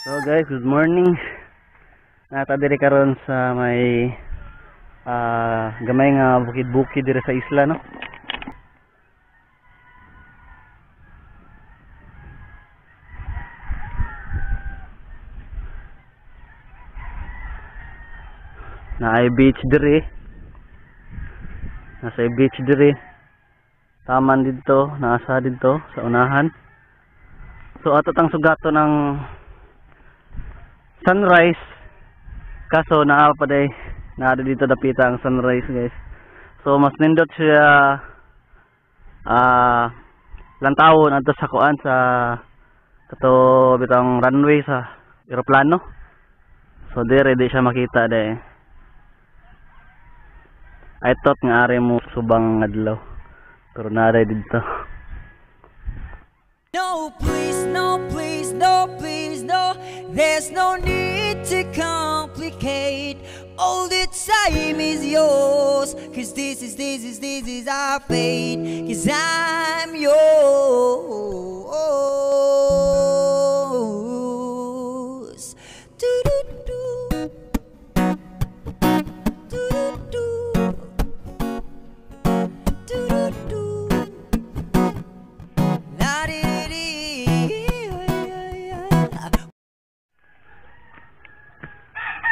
So guys, good morning. Nata diri karon sa may gamay nga bukid-bukid diri sa isla, no. Naay beach diri. Nasa beach diri. Taman didto, naasa didto sa unahan. So ato tang sugato ng sunrise, kaso naa pa day naa dito dapita ang sunrise, guys. So mas nindot siya lantawon adto sa kuan sa kato bitang runway sa eroplano. So dire di siya makita day. I thought nga ari mo subang adlaw, pero naa day didto. No please, no please, no please, no. There's no need to complicate. All the time is yours. 'Cause this is, this is, this is our fate. 'Cause I'm yours. Do-do-do. Do-do-do. Do-do-do. La-di-di-di.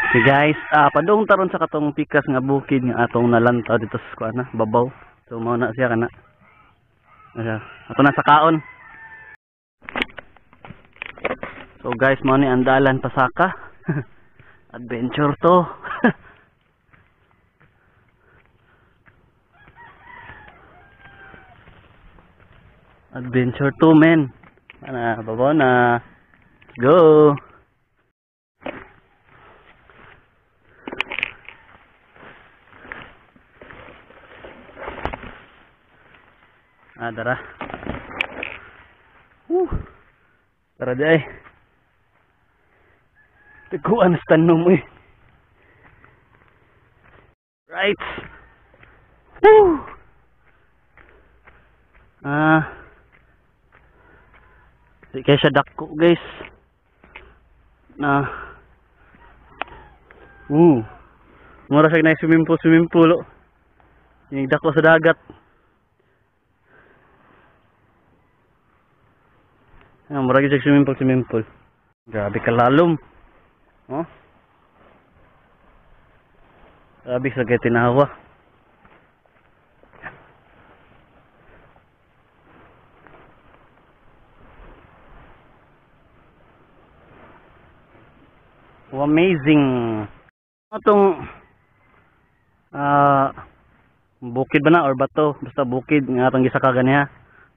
Okay guys, padung taron sa katong pikas nga bukid nga atong nalantaw dito sa kuan na, babaw. So mao na siya kana. Siya. Ato na sa kaon. So guys, mao ni ang dalan pasaka. Adventure to. Adventure to, men. Ana, babaw na. Let's go. Tara. Tara di ay. Tagkuan sa tanom eh. Right. Woo. Di kaya siya dako, guys. Na. Mura siya na swimming pool, swimming pool. Oh. Yung dako sa dagat. Mura gyud siya swimming pool, swimming pool. Grabe kalalom. Oh. Grabe sa kay tinawa. Oh, amazing. Atong bukid ba na or bato, basta bukid nga atong gisaka ganiha.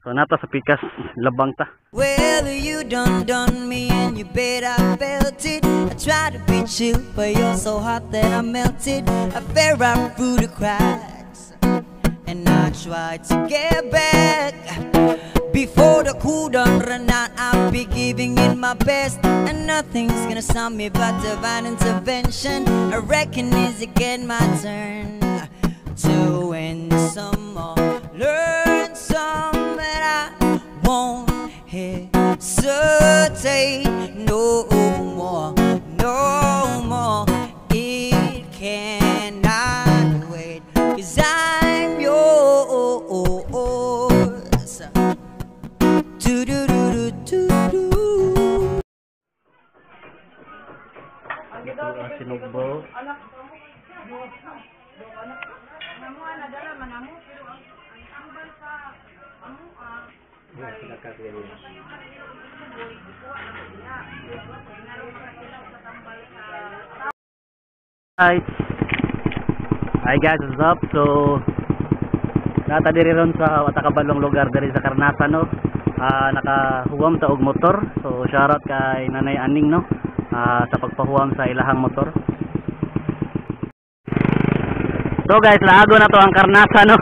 So nata sa pikas labang ta. Well, you done done me and you bet I felt it. I tried to be chill, but you're so hot that I melted. I fell right through the cracks, and I tried to get back. Before the cool done run out, I'll be giving it my best, and nothing's gonna stop me but divine intervention. I reckon it's again my turn to win some more, learn some. I won't hesitate no more, no more. It cannot wait, 'cause I'm yours. Do do do do do do. Sinugbo. Hi. Hi guys, what's up? So nata diri ron sa Watakabalong lugar diri sa Karnasa, no. Nakahuwam ta og motor. So shoutout kay Nanay Aning, no, sa pagpahuwam sa ilahang motor. So guys, laago na to ang Karnasa, no.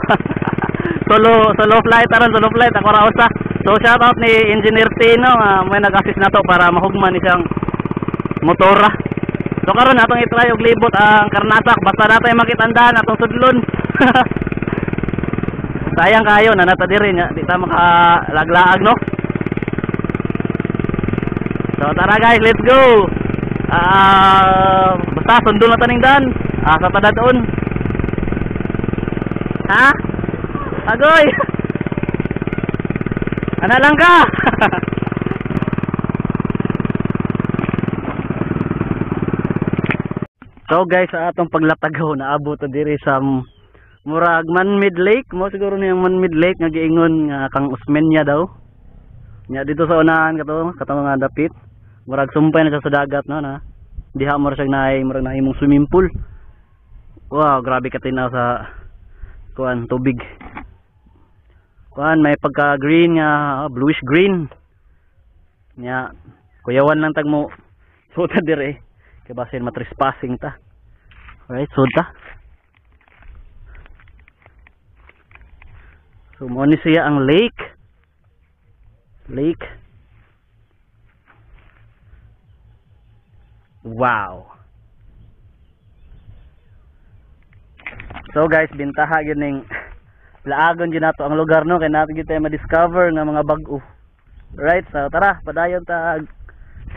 Solo flight aron, solo flight ako ra usa. So shoutout ni Engineer Tino, may nag-assist na to para mahugman ni siyang motora. So karon atong i-try og libot ang Karnasak, basta natay makitandaan atong sudlon. Sayang kayo na nata diri nya, di ta makalaglaag, no. So tara guys, let's go. Basta sundon na taning daan. Asa ta dadon? Ha? Agoy. Ana lang ka. So guys, sa atong paglatagaw naabot ta diri sa murag man-made lake mo siguro niyang man-made lake nga giingon nga kang Osmeña daw. Nya dito sa unahan kato kato mga dapit. Murag sumpay na siya sa dagat no na. Diha mo ra siya naay murag nahimong swimming pool. Wow, grabe ka tinaw sa kuan tubig. Kuan may pagka green nga bluish green. Nya kuyawan lang tag mo suta dire. Kay basin matrespassing ta. Alright, sud ta. So mo ni siya ang lake. Lake. Wow. So guys, bintaha gyud ning laagon gyud nato ang lugar no kay nato gyud tayo ma-discover nga mga bag-o. Right, so tara, padayon ta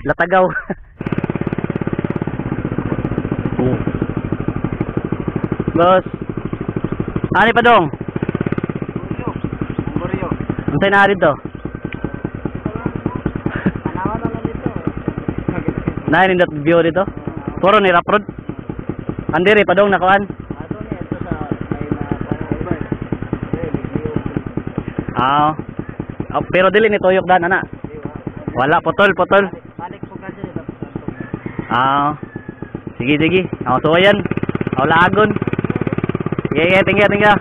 latagaw. Oh. Boss. Ani pa dong? Buryo. Unsay naa dito? Tanawa na lang dito. Naa nindot view dito? Puro ni raprod. Andiri pa dong nakuan. Ato ni ito sa may na over. Ah. Ah, pero dili ni tuyok dan ana. Wala, putol, putol. Balik po kasi tapos ato. Ah. Sige, sige. Ako so ayan. Ako laagon. Sige, sige, tingga, tingga.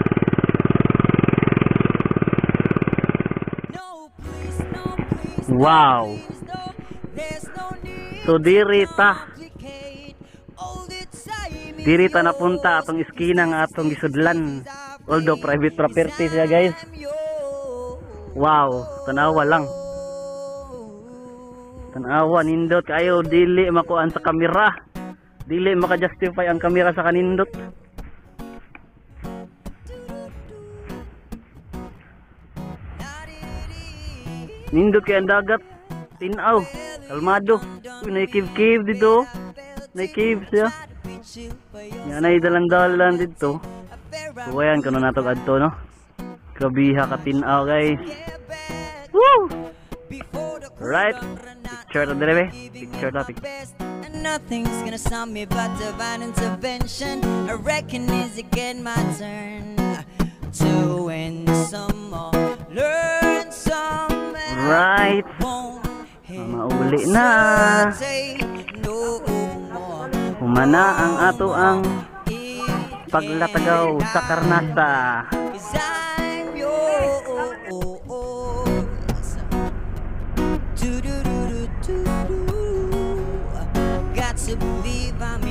No, please, no, please, Wow. no, please, no. There's no need So to diri ta. complicate. All the time is Diri ta napunta yours. atong iskina nga atong gisudlan. Although private property siya guys. I'm yours. Wow, tanawa lang. Tanawa nindot kayo dili makuan sa kamera. Dili maka-justify ang kamera sa kanindot. Nindot kay ang dagat. Tinaw, kalmado. Uy, nay cave cave dito. Nay cave siya. Yan ay dalan-dalan dito. So ayan kuno nato adto no. Grabiha ka tinaw guys. Woo! Right. Picture ta dire be. Picture ta picture. And nothing's gonna stop me but divine intervention. I reckon it's again my turn to win some more, learn some, and I Right. won't Mauli na. hesitate no more. Humana ang ato ang It paglatagaw sa Karnasa. 'Cause I'm yours. Do-do-do-do-do-do. Got to believe I'm